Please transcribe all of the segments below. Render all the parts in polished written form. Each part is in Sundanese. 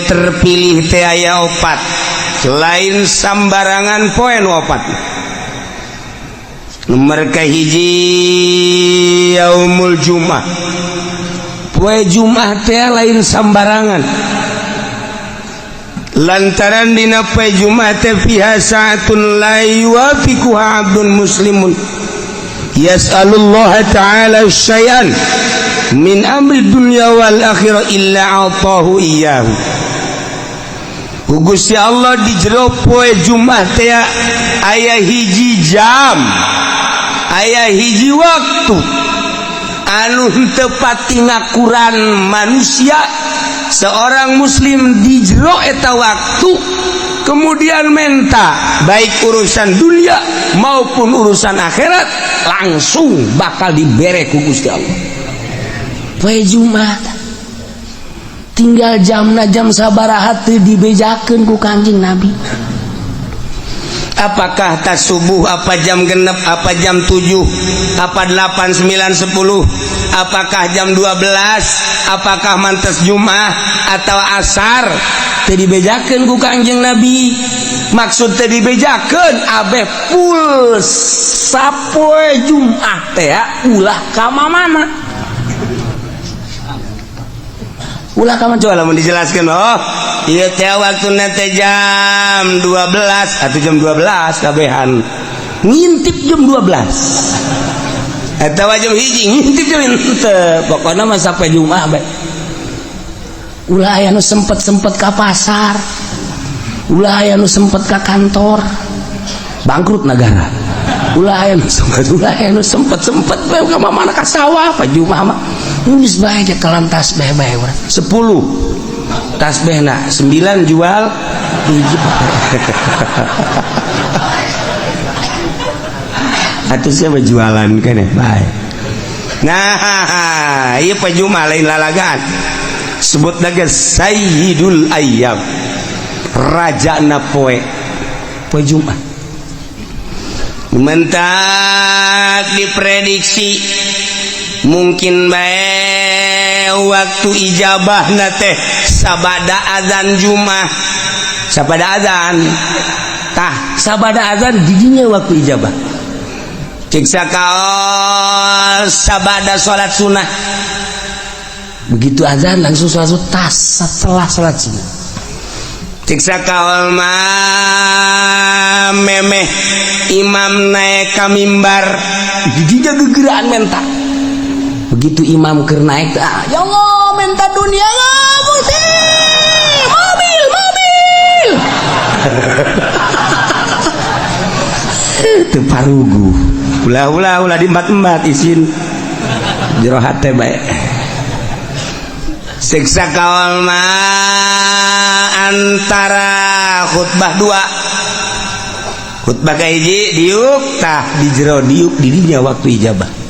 terpilih teh aya opat, lain sambarangan poe nu opat. Nomor kahiji yaumul Jumat, poe Jumat teh lain sambarangan, lantaran dina poe Jumat teh fiha sa'atun la yuwafiquha 'abdun muslimun yas'alullah ta'ala syai'an min amri dunya wal akhirah illa 'atahu iyyahu. Ku Gusti Allah di jero poe Jumat teh aya hiji jam, aya hiji waktu anu henteu pati ngakuran manusia seorang muslim di jero eta waktu kemudian menta baik urusan dunia maupun urusan akhirat langsung bakal dibere ku Gusti Allah. Poe Jumat tinggal jamna jam sabaraha teu dibejakeun ku Kanjeng Nabi. Apakah tas subuh, apa jam genep, apa jam 7, apa 8, 9, 10, apakah jam 12, apakah mantes Jumat atau asar, teu dibejakeun ku Kanjeng Nabi. Maksud teu dibejakeun abeh full sapoe Jumat teh ulah ka mana-mana. Ulah ka mana coba lamun dijelaskeun. Oh, ieu teh waktuna teh jam 12 atau jam 12 kabehan. Ngintip jam 12. Atawa jam 1 ngintip jam henteu. Pokona mah sampai Jumat bae. Ulah aya nu sempet-sempet ka pasar. Ulah aya nu sempet ka kantor. Bangkrut negara. Ulah aya nu sempet, ulah aya nu sempet-sempet bae ka mana ka sawah pa Jumat mah. Geus bae telan tasbih bae urang. 10 tasbihna, 9 jual hiji. Atuh siapa jualan kan ya? Bae. Nah, ieu poe Jumat lain lalagaan. Sebut lagi Sayyidul Ayyam. Rajana poe. Poe Jumat. Mentak diprediksi mungkin bae waktu ijabah na teh sabada azan Jumat, sabada azan tah, sabada azan didinya waktu ijabah. Cek sakaol sabada salat sunnah, begitu azan langsung salat sunnah, tas setelah salat sunnah. Cek sakaol mah memeh imam naik ka mimbar didinya gegeraan menta. Begitu imam keur naik, ah, ya Allah minta dunia lah, Gusti. Mobil, mobil. Teu parugu. Ulah ulah ulah diembat-embat isin. Jero hate bae. Siksa kaol mah antara khutbah dua. Khutbah kahiji diuk tah di jero diuk di dinya waktu ijabah.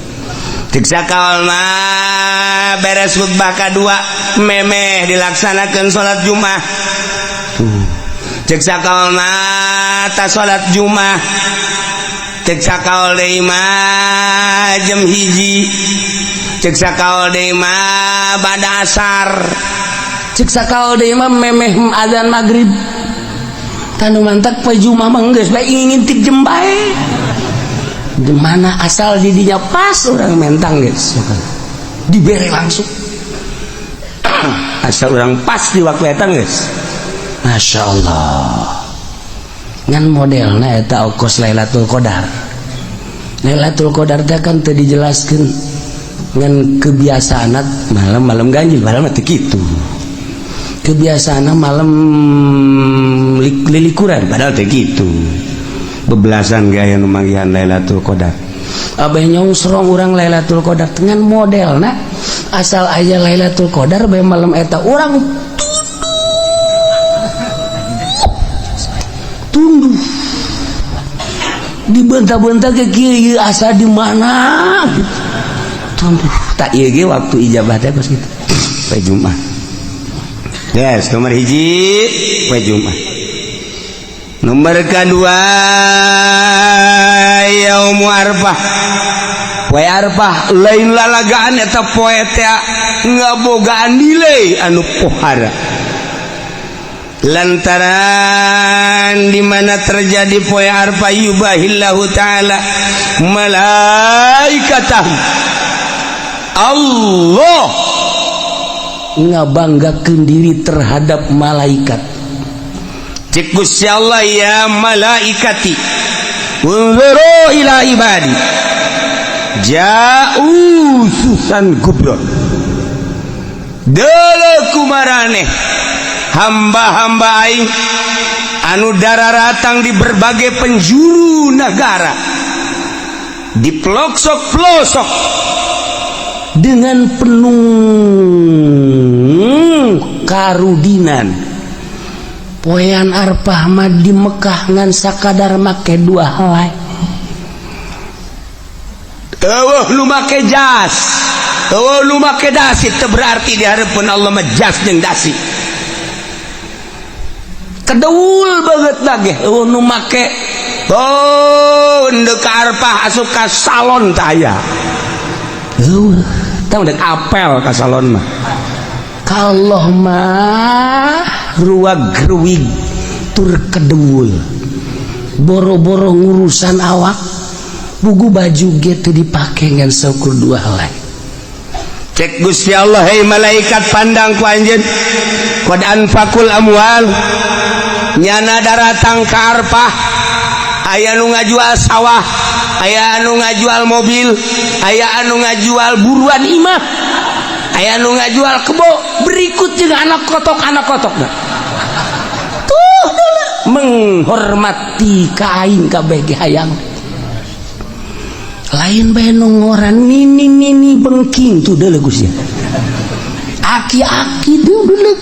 Siksa kaol mah beres khutbah kadua memeh dilaksanakan salat Jumat. Cek sakaol mah ta salat Jumat. Cek sakaol deui mah jam 1. Cek sakaol deui mah bada asar. Cek sakaol deui mah memeh azan magrib. Tanu mantak poe Jumat mah geus bae ngintip jem bae. Di mana asal didinya pas orang mentang guys, dibere langsung. Asal orang pas di waktu eta guys. Masya Allah. Ngan modelna eta okos Lailatul Qadar. Lailatul Qadar teh kan teu dijelaskeun ngan kebiasaan malam-malam ganjil, malam teh kitu. Kebiasaan malam lilikuran padahal teh kitu. Bebelasan gaya nu manggihan Lailatul Qadar. Abah nyongsrong urang Lailatul Qadar dengan modelna asal aya Lailatul Qadar bae malam eta urang tunduh dibentah-bentah ke kieu asa di mana gitu. Tunduh tak ieu ge waktu ijabah teh kos kitu. Poe Jumat. Yes, nomor 1 poe Jumat. Nomor kedua yaumu Arfah. Poe Arfah lain lalagaan eta poe teh ngabogaan nilai anu pohara. Lantaran di mana terjadi poe Arfah, yubahillahu ta'ala malaikatahu, Allah ngabanggakeun diri terhadap malaikat. Cek Gusti Allah, ya malaikati, unzuru ila ibadi ja'u syu'tsan ghubran. Deuleu ku maraneh hamba-hamba aing anu dararatang di berbagai penjuru negara, di pelosok-pelosok, dengan penuh karudinan. Poean Arfah mah di Mekah ngan sakadar make dua helai. Euweuh nu make jas, euweuh nu make dasi. Teu berarti di hareupeun Allah mah jas jeung dasi. Kedeul banget lagi, euweuh nu make. Oh, ndek ka Arfah asup ka salon teh aya. Euweuh. Tah, ndek apel ka salon mah. Kalau mah ruag ruwig tur kedeul, boro-boro ngurusan awak, buku baju ge teu dipake, ngan saukur dua helai. Cek Gusti Allah, hei malaikat, pandang ku anjeun, qad anfaqul amwal, nyana daratang ka Arfah, aya nu ngajual sawah, aya anu ngajual mobil, aya anu ngajual buruan imah, aya anu ngajual kebo, berikut juga anak kotok, anak kotok tuh dulu menghormati ka aing kabeh ge. Hayang lain bae nu ngoran, nini nini bengking tuh deuleu Gusti, aki-aki tuh deuleu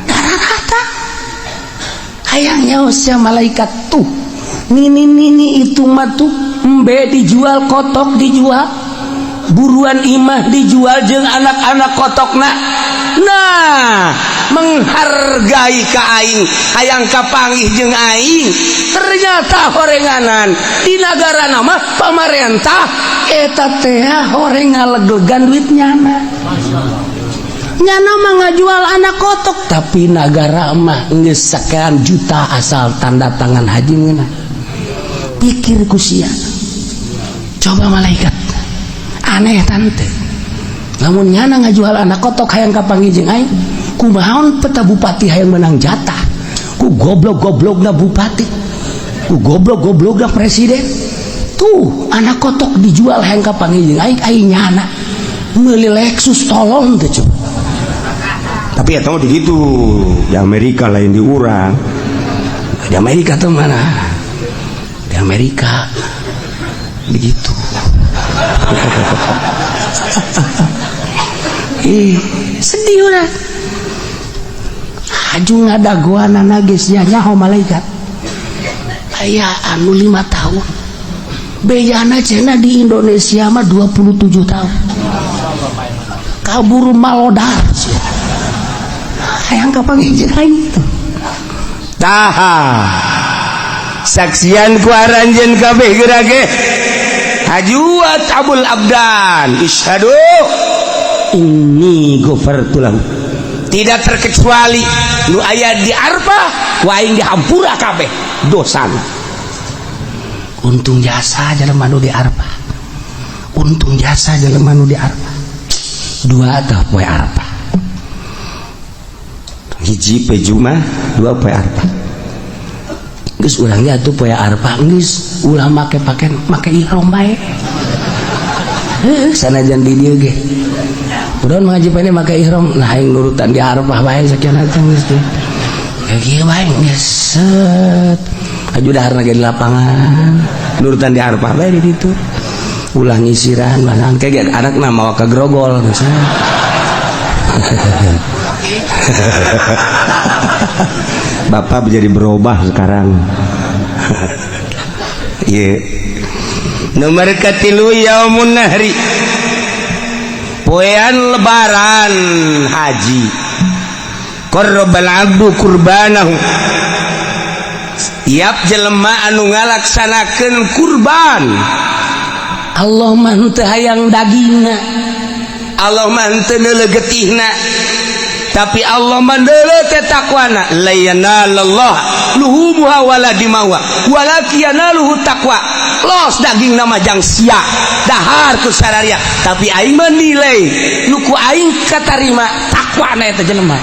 rata hayang nyaos sia malaikat tuh. Nini nini itu mah tuh embe dijual, kotok dijual, buruan imah dijual jeung anak-anak kotokna. Nah, menghargai ka aing, hayang kapanggih jeung aing. Ternyata horenganan di negara nama pamarentah eta teh horeng ngaleglegan duit nyana. Nyana mah ngajual anak kotok, tapi nagara mah geus sekian juta asal tanda tangan haji ngeunah. Pikir ku sia coba, malaikat aneh tante. Lamun nyana ngajual anak kotok hayang kapanggih jeung aing, kumaha peta bupati hayang menang jatah? Ku goblok-goblokna bupati, ku goblok-goblokna presiden tuh, anak kotok dijual hayang kapanggih jeung aing. Aing nyana meuli Lexus, tolong teh coba. Tapi ya tahu begitu di Amerika, lain di urang. Di Amerika tuh mana? Di Amerika begitu. Ih, sedih udah. Haju ngadagoan geus nyaho malaikat aya anu 5 tahun bejana cenah. Di Indonesia mah 27 tahun kabur malodar sia. Hayang kapanggih jeung aing tuh. Taha saksian ku aranjeun kabeh geura ge hajuat abul abdan isyhadu inni ghafartu lahu. Tidak terkecuali nu aya di Arfah, ku aing dihampura kabeh dosana. Untung jasa jelema nu di Arfah, untung jasa jelema nu di Arfah. Dua tah poe Arfah. Hiji poe Jumat, dua poe Arfah. Geus, urang ge atuh poe Arfah geus ulah make paken, make ihram bae. Heuh, sanajan di dieu ge urang ngaji pene make ihram. Nah, aing nurutan di Arfah bae sakian teh geus teh. Ya kieu bae geus, set aju daharna ge di lapangan, nurutan di Arfah bae di ditu, ulah ngisiran bahan kayak anakna mawa ka grogol misalnya. Bapak menjadi berubah sekarang. Iya. Nomor katilu, yaumun nahri, poean lebaran haji, qarrabal abdu kurbanahu, tiap jelema anu ngalaksanakeun kurban. Allah mah henteu hayang dagingna. Allah mah henteu neuleuh getihna. Tapi Allah mandele teh takwana. La yanalallah luhumuha wala dimauha walakin yanaluhu taqwa. Los daging nama jang sia dahar ku sararia, tapi aing menilai nu ku aing katarima takwana eta jelema.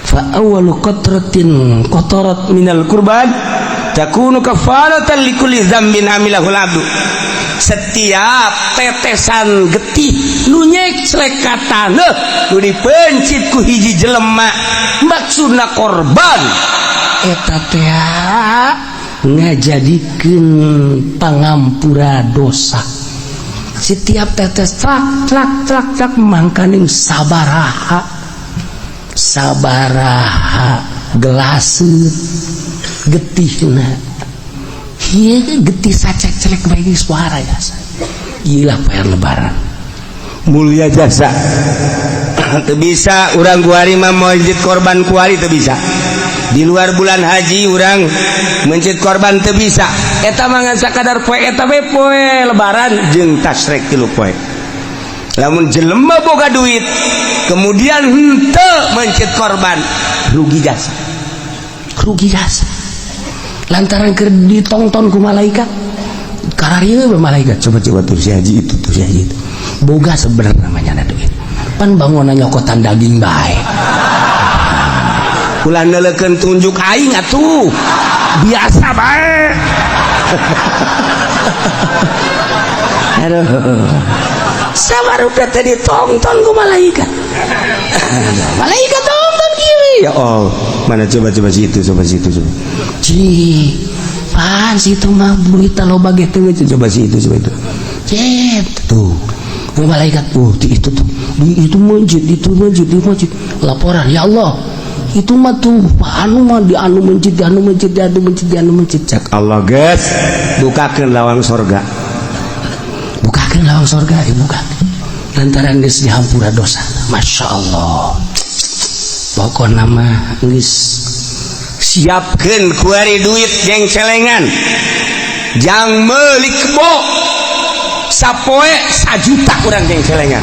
Fa awwalu qatratin qatarat minal kurban takunu kafaratan likulli dzambin amilahul abdu. Setiap tetesan getih nu nyeclek ka taneuh nu dipencit ku hiji jelema maksudna korban eta teh ngajadikeun pangampura dosa. Setiap tetes trak trak trak trak, mangkaning sabaraha sabaraha gelaseut getihna. Ieu getih sacek-celek bae suara jasa. Gila bayar lebaran. Mulia jasa. Teu bisa urang kuari mah mencit korban kuari teu bisa. Di luar bulan haji urang mencit korban teu bisa. Eta mah ngan sakadar poe eta we, poe lebaran jeung tasrek 3 poe. Lamun jelema boga duit kemudian henteu mencit korban, rugi jasa. Rugi jasa. Lantaran keur ditongton ku malaikat. Kararieu we malaikat, coba-coba tuh si haji itu, tuh si haji itu. Boga sebenarnya namanya ada duit. Pan bangunan nyokotan daging bae. Ulah neuleukeun tunjuk aing atuh. Biasa bae. Aduh. Sabarupa teh ditongton ku malaikat. Malaikat tonton kieu. Ya Allah, mana coba-coba si itu, coba si itu, coba. Ci, pan situ mah duit loba ge teu, coba si itu, coba itu. Cet, tuh. Malaikat, oh di itu tuh, di itu mencit, itu mencit, di mencit. Laporan, ya Allah, itu mah tuh, anu mah di anu mencit, di anu mencit, di anu mencit, di anu mencit. Cak Allah geus, bukakeun lawang sorga. Bukakeun lawang sorga, ya buka. Lantaran geus dihampura dosa. Masya Allah. Pokokna mah geus siapkeun kuari duit jeung celengan. Jang meuli kebo sapoe 1 juta kurang jeung celengan.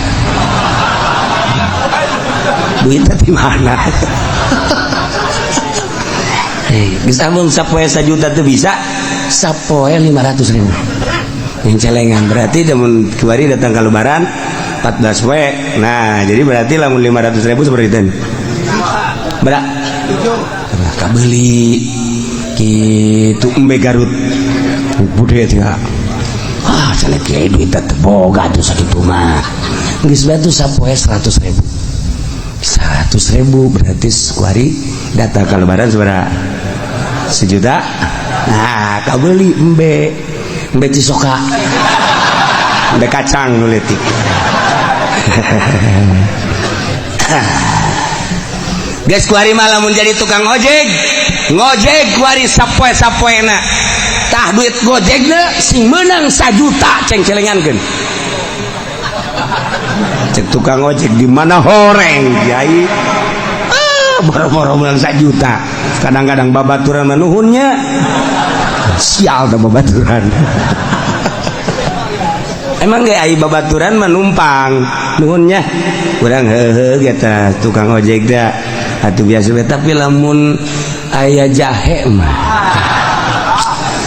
Duitnya di mana? Hei, geus amun sapoe 1 juta tuh bisa sapoe 500 ribu. Yang celengan berarti lamun kuari datang ke lebaran 14 poe. Nah, jadi berarti lamun 500 ribu seperti itu. Berak. Kabeli gitu embe Garut. Bude teh. Ah, cenah kiai duit teh boga tuh sakitu mah. Geus bae tuh sapoe 100 ribu. 100 ribu berarti kuari datang ke lebaran seberapa? 1 juta. Nah, kabeli embe embe Cisoka. Embe kacang nu leutik. Geus kuari mah lamun jadi tukang ojek, ngojek kuari sapoe-sapoena. Tah duit gojekna sing meunang 1 juta ceng-celengankeun. Cek tukang ojek di mana horeng kiai. Ah, boro-boro menang 1 juta. Kadang-kadang babaturan manuhunnya. Sial dah babaturan. Emang gak ai babaturan menumpang nuhunnya. Urang heuheuh eta tukang ojek dah. Atuh biasa we, tapi lamun aya jahe mah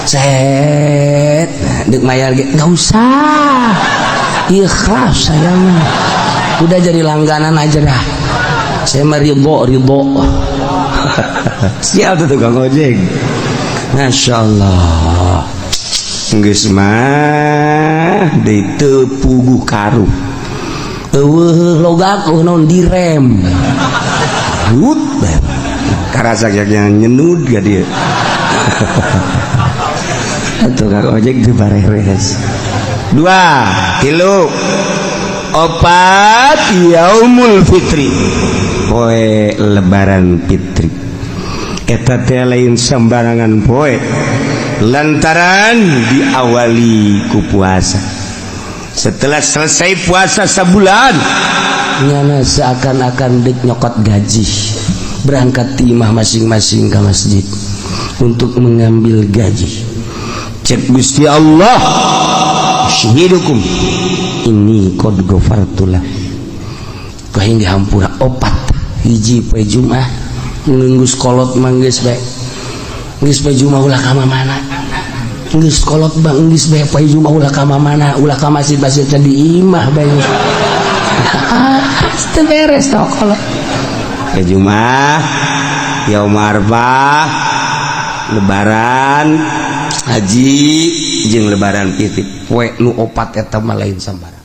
set deuk mayar ge nggak usah, ikhlas saya mah, udah jadi langganan aja dah, saya mah ridho ridho. Sial tuh tukang ojek. Masya Allah, geus mah deui teu puguh karuh, eueuh logak, eueuh naon, direm. Hut, karasa yang nyenud gak dia. Tukang ojek di bareres. Dua, tilu, opat, yaumul fitri, poe lebaran fitri. Eta teh lain sembarangan poe, lantaran diawali ku puasa. Setelah selesai puasa sebulan, nyana seakan-akan dek nyokot gaji, berangkat timah masing-masing ke masjid untuk mengambil gaji. Cek Gusti Allah, syahidukum ini qad ghafartulah, hingga hampura. Opat Hiji poe Jumat, geus kolot mah geus bae, geus poe Jumat ulah ka mana. Geus kolot mah geus bae, poe Jumat ulah ka mana, ulah ka masjid-masjid, di imah bae. Teu beres tau kolot. Poe Jumat, Yaum Arfah, Lebaran haji jeung Lebaran fitri, poe nu opat eta mah lain sambarang.